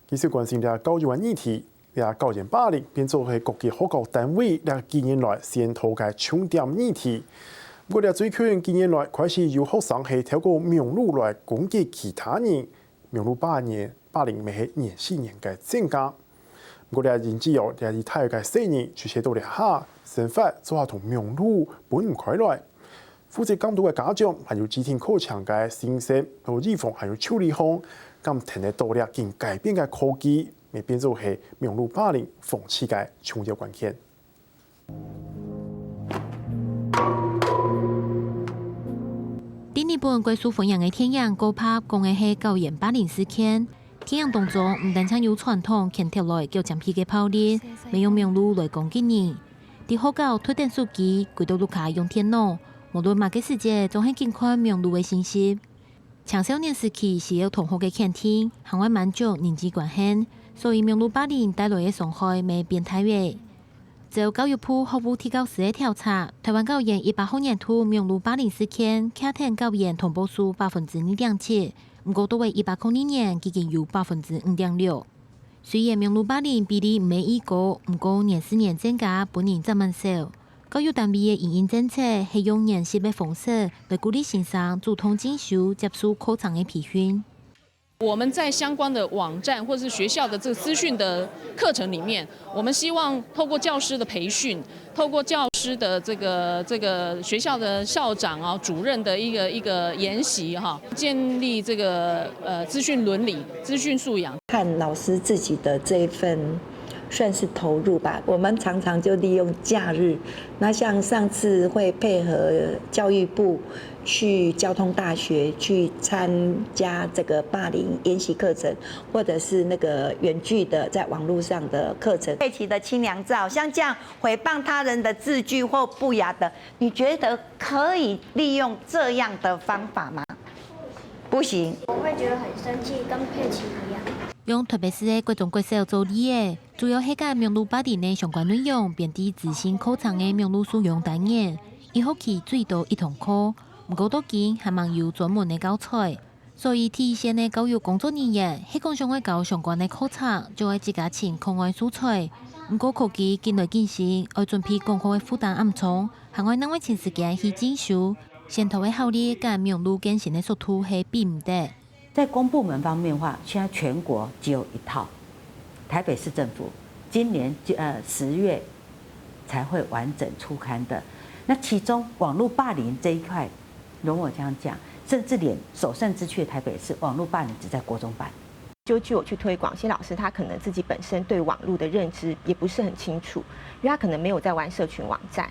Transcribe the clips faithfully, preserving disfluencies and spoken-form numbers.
繼續關心這教育个議題，這校園霸凌變做係各級學校單位這幾年來先導个重點議題。毋過這最近幾年來開始有學生係透過網路來攻擊其他人，網路霸凌，霸凌乜係年時年个增加。毋過這因為哦，這一代个細人出世到這下，生活做下同網路分毋開來。 負責監督个家長，還有指定課程个先生，到預防還有處理方，敢聽得到這緊改變个科技，乜變做係網路霸凌防治个重要關鍵。在日本，蓋受歡迎个電影《Goop Up》講个係校園霸凌事件。電影當中，毋單淨有傳統牽頭來腳尖皮个暴力，乜用網路來攻擊人。 在學校脫等手機，歸到屋下用電腦，無論麼个時節，總係緊看網路个信息。青少年時期需要同學个肯定，還愛滿足人際關係，所以網路霸凌帶來个傷害乜變大了。照教育部學務提教師个調查，臺灣校園一百學年度網路霸凌事件，徛等校園通報數百分之二點七，毋過到了一百空二年，已經有百分之五點六。 雖然網路霸凌比例毋係異高，毋過年時年增加分人責罵少。教育單位个因應政策係用研習个方式來鼓勵先生主動進修接受課程个培訓。我们在相关的网站或是学校的这个资讯的课程里面，我们希望透过教师的培训，透过教师的这个这个学校的校长啊、主任的一个一个研习哈，建立这个呃资讯伦理、资讯素养。看老师自己的这一份算是投入吧。我们常常就利用假日，那像上次会配合教育部去交通大学去参加这个霸凌研习课程，或者是那个远距的在网络上的课程。佩奇的清凉照，像这样毁谤他人的字句或不雅的，你觉得可以利用这样的方法吗？不行。我会觉得很生气，跟佩奇一样。用臺北市个國中國小做例仔，主要係將網路霸凌个相關內容編在資訊課程个網路素養單元，一學期最多一堂課，毋過到今還吂有專門个教材。所以第一線个教育工作人員係講想愛教相關个課程，就愛自家尋課外素材。毋過科技緊來緊新，愛準備功課个負擔恁重，還愛另外尋時間去進修，先頭个效率佮網路更新个速度係比毋得。 在公部门方面的话，现在全国只有一套，台北市政府今年呃十月才会完整出刊的。那其中网络霸凌这一块，容我这样讲，甚至连首善之区的台北市网络霸凌只在国中班。就据我去推广，一些老师他可能自己本身对网络的认知也不是很清楚，因为他可能没有在玩社群网站，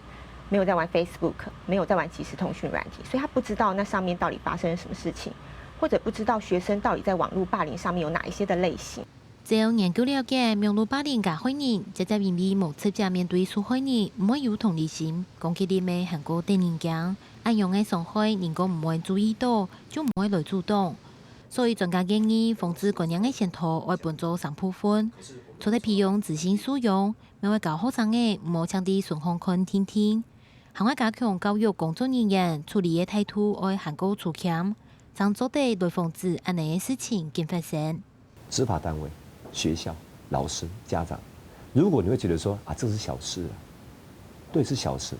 没有在玩 Facebook，没有在玩即时通讯软体，所以他不知道那上面到底发生了什么事情，或者不知道学生到底在网络霸凌上面有哪一些的类型。照研究了解，網路霸凌加害人，直接因為無直接面對受害人，毋會有同理心，攻擊力乜還過得人驚。恁樣个傷害，人講毋會注意到，就毋會來主動。所以專家建議，防治該樣个先頭，愛分做三部分，除忒培養資訊素養，乜愛教學生仔毋好淨在脣項看定定，還愛加強教育工作人員處理个態度，愛還過周全，正做得來防治恁樣个事情緊發生。 執法單位、學校、老師、家長，如果你會覺得說啊，這是小事啊，對，是小事，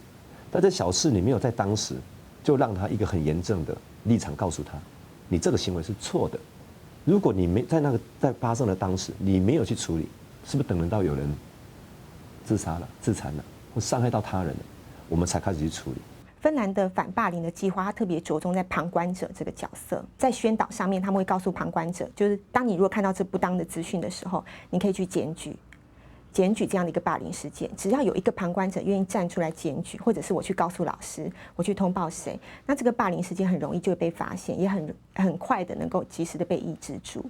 但這小事你沒有在當時就讓他一個很嚴正的立場告訴他，你這個行為是錯的。如果你沒在那個在發生的當時，你沒有去處理，是不是等到有人自殺了、自殘了，或傷害到他人了，我們才開始去處理？ 芬兰的反霸凌的计划，它特别着重在旁观者这个角色，在宣导上面，他们会告诉旁观者，就是当你如果看到这不当的资讯的时候，你可以去检举，检举这样的一个霸凌事件。只要有一个旁观者愿意站出来检举，或者是我去告诉老师，我去通报谁，那这个霸凌事件很容易就会被发现，也很很快的能够及时的被抑制住。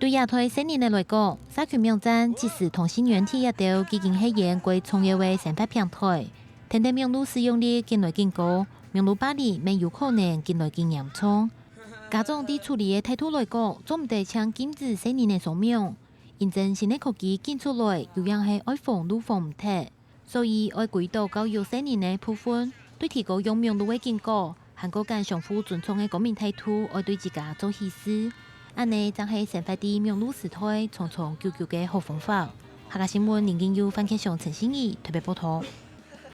對這代細人仔來講，社群網站、即時通訊軟體這兜已經係佢等過重要个生活平台。跈等網路使用率緊來緊高，網路霸凌乜有可能緊來緊嚴重。家長在處理个態度來講，做毋得淨禁止細人仔上網，因為新个科技緊出來，有影係愛防都防毋忒。 所以愛歸到教育細人个部分，對提高用網路个警覺，還過敢相互尊重个公民態度，愛對自家做起始。恁呢正係生活在網路時代長長久久个好方法。客家新聞林金佑、范建雄、陳信義特別報導。